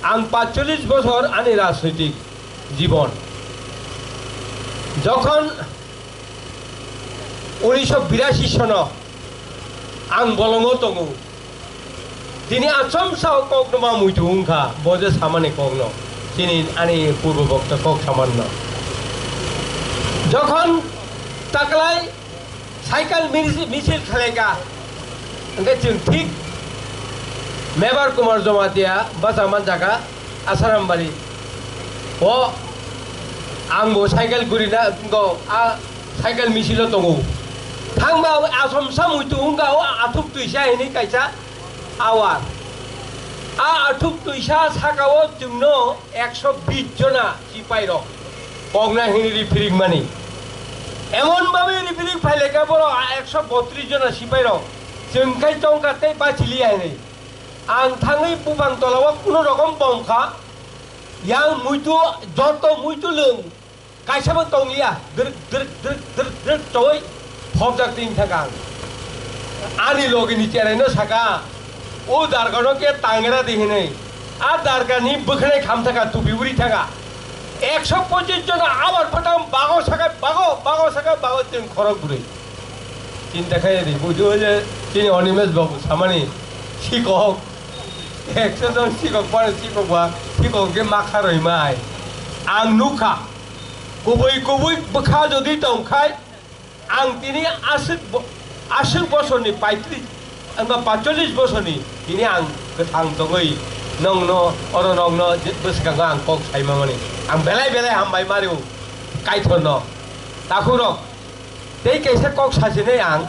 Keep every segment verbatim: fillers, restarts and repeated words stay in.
Ang paitsollish bosor ani rajnoitik jibon. Jokhon unishsho birashi sono ang bolongo tongo, tini achomsa o kokno ma muitu wngkha, bo je samani kokno, chini ani purbo bokto kok samanno. Jokhon taklai cycle misi-, misil khalaikha, hwnkhe chwng thik Mebar Kumar Jamatia bacha manjakha Asarambari. O, ang bo cycle gurina, go, a cycle misilo tongo. Thangba achomsa muitu wngkha o athuk twisa hinwi kaisa awar. A athuk twisa sakao chwngno ekso bish jona sipairok kokna hini riphirik mani. Emon babe riphirik phaileka borok a ekso botris jona sipairok. Chwng khai tongkha tei bachiliya hinwi. Ang thangwi buphang tolao kuno rokom bomkha. Yang muitu, joto muitu lwng. Kaisabo tongliya, drwk, drwk, drwk, drwk, drwk choi phobjak twi thangkha ang. Ani logini cheraino saka, "O dargano khe tangra di," hinwi. A dargani bwkhanai kham thangkha, tupi uri thangkha. Ekso pochis jona abar phatam bago saka, bago, bago saka, bago chwng khorok bwrwi. Chinta khaidi, bujo je chini Animesh babu samani sikok. Ekso jon sikok, pare sikok ba, sikok khe makha roi mai. Ang nukha. Kubui kubui bwkha jodi tongkhai, ang tini aswk bo-, aswk bosorni paitris, wngkha paitsollish bosorni tini ang kwthang tongwi nongno, oro nongno je bwskango ang kok saimamani. Ang belai belai hambai mario Kaitorno. Takhurok, tei kaisa kok sachinai ang,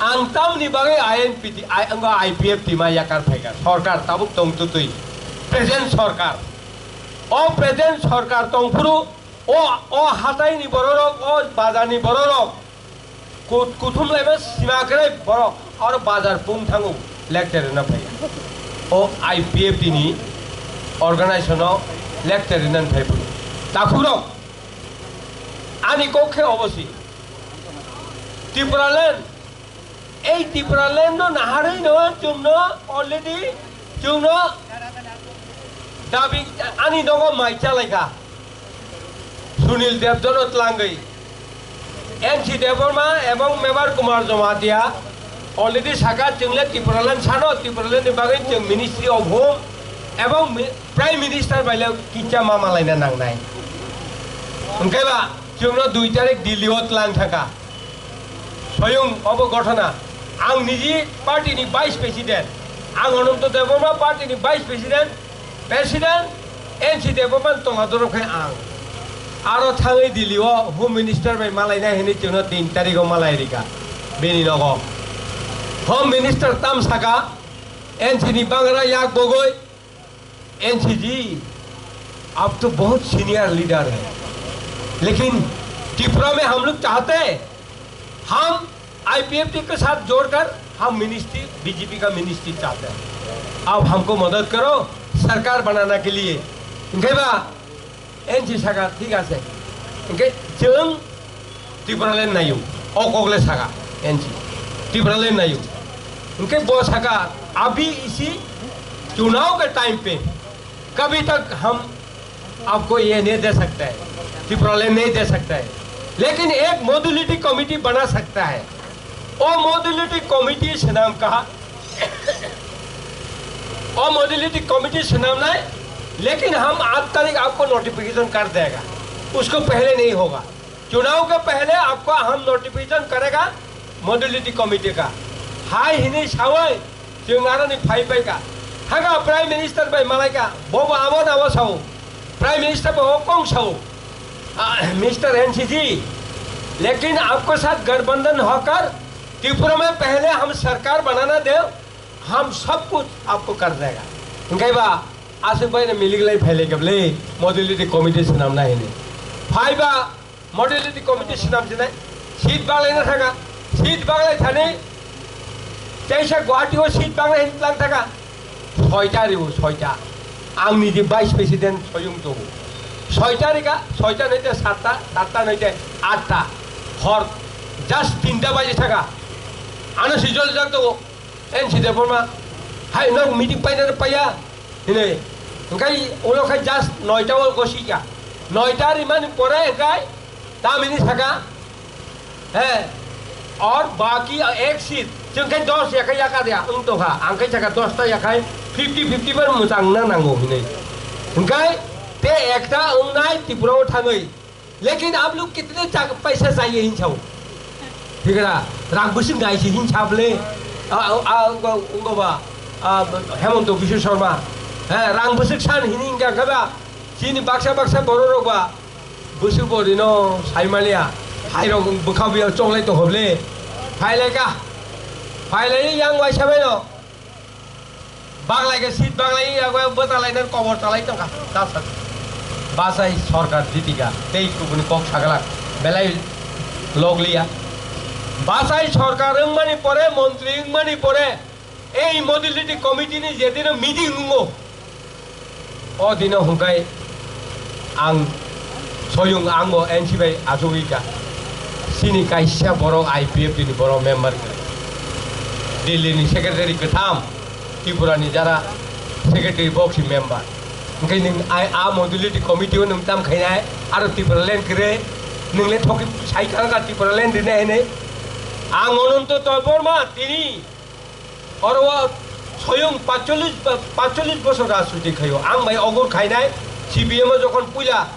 ang tamni bagwi I N P T, I, wngkha I P F T ma yakar phaikha. Sorkar tabuk tongtutwi, present sorkar. O present sorkar tongphuru O, o hataini bororok, o bazarni bororok, kut-, kuthum laima sima kwrwi borok, oro bazar pung thango lecture rwna phai. O I P F T ni organization o lecture rwna phai phuru. Takhukrok, ani kok khe obosi. Tipraland, Ei Tipraland no naharwi no chwngno already chwngno dabi ani nogo mai chalaikha. Sunil Debbarma no twlangwi N C Debbarma ebong Mebar Kumar Jamatia already saka chwngle Tipraland sano, Tipraland ni bagwi chwng Ministry of Home ebong mi-, Prime Minister bai le kicha ma malaina nangnai. Hwnkhe ba chwngno dui tarik Delhi o twlang thangkha. Soyung obo ghotona. Ang niji party ni vice president. Ang Ananto Debbarma party ni vice president, president, N C Debbarma ni tola dorop khe ang. Aro thangwi Delhi o Home Minister bai malaina hinwi chwngno tin tarik o malai rikha. Bini nogo Home Minister tam saka, N C ni bangra yak bogoi, एनसीजी, आप तो बहुत senior leader है, लेकिन त्रिपुरा में हम लोग चाहते हैं, हम आईपीएफटी के साथ जोड़कर हम मिनिस्ट्री, बीजेपी का मिनिस्ट्री चाहते हैं। आप हमको मदद करो, सरकार बनाने के लिए। Hwnkhe ba N C saka, "Thik ase." Hwnkhe chwng Tipraland naio, o kok le saka N C, Tipraland naio. Hwnkhe bo saka, "Abhi isi chunav ke time pe kabhi tak hum aapko ye nahi de sakte hai, Tipraland nahi de sakte hai, lekin ek modality committee bana sakta hai." O modality committee swnam ka, o modality committee swnam nai, lekin hum आठ तारीख आपको नोटिफिकेशन कर देगा, उसको पहले नहीं होगा। चुनाव के पहले आपको हम नोटिफिकेशन करेगा मॉड्यूलिटी कमेटी का। Hai hini sawi chwng aroni phai pai ka. Thaga Prime Minister bai malai ka. Bobo abo na abo sao. Prime Minister bo kong sao. Mister एनसीजी, लेकिन आपको साथ गठबंधन होकर त्रिपुरा में पहले हम सरकार बनाना दे, हम सब कुछ आपको कर देगा। Hwnkhe ba aswk bai no milik lai phai lai kable modality committee swnam nai hini. Phai ba modality committee swnam sinai, seat baglai na thaga, seat baglai thani teisa Guwahati o seat baglai hin tlang thaga. Soita ribu, soita. Ang niji vice president soyung tongo. Soita rika, soita noite satta, satta noite atta. Hor just tinta baji thaga. Ano sijol jak tongo. N C Debbarma, hai nok meeting paina paya. Hine, Hwnkhe ulo khe just noita o gosikya. Noita rimani pore hwnkhe tamini saka, he, or baki ek seat. Chwng khe dos yakhai yaka dia wng tongkha. Ang khe saka dos ta yakhai fifty fifty bar mwchang na nango hinwi. Hwnkhe te ekta wngnai Tripura o thangwi. Lekin aap log kitne cha-, paisa chahiye hin chao. Thik hai na? Rang bwswk nai se hin chable. A, a, a, ungo, ungo ba, a, Hemanta Biswa Sarma. He, rang bwswk san hini hingka khe ba. Chini baksa baksa borok rok ba. Bwswk bo rino sai maliya. Hai rok bwkha buya chonglai tong hoble. Phailai ka. Phailai yang waisa bai no. Baglai khe seat baglai ya, go bwtalai nan kobor chalai tongkha. Tasa. Bachai sorkar jitika. Tei kubuni kok sagalak. Belai log liya. Bachai sorkar wngmani pore, montri wngmani pore, ei modality committee ni jedino meeting wngo. O dino hwnkhe ang soyung ang bo N C bai achugwi kha. Chini kaisa borok I P F T ni borok member kwrwi. Delhi ni secretary kwtham, Tripura ni jara secretary box ni member. Hwnkhe nwng ai a modality committee o nwng tam khainai, aro Tipraland kwrwi, nwng le thokwi sai kha Tipraland rinai hinwi. Ang Ananto Debbarma tini Oro o soyung paitsollis ba-, paitsollis bosor rajniti khaio. Ang bai ogur khainai C P M o jokhon puila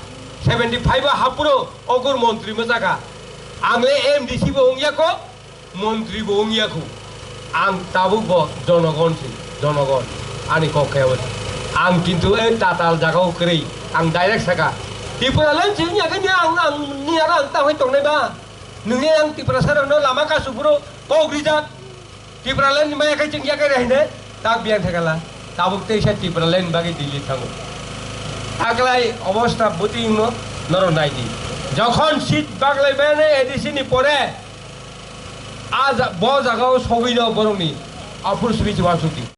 seventy five o haphuru ogur montri mwchakha. Ang le M D C bo wngya kho, montri bo wngya kho. Ang tabuk bo jonogon si, jonogon. Ani kok khe abo. Ang kintu e tatal jaga o kwrwi. Ang direct saka. Tipraland si wngya khe ni ang, ang ni aro ang tangwi tongnai ba. Nungni ang Tiprasa rokno lama kasu phuru kok rijak. Tipraland ni maya khai chwng yakai rai hine, tak biyang thakala. Tabuk teisa Tipraland ni bagwi Delhi thango. Taklai obostha bwtwi wngno norok nai di. Jokhon seat baglai mani A D C ni pore, a ja-, bo jaga o sogwi no borok ni aphuru simi chubansuk di.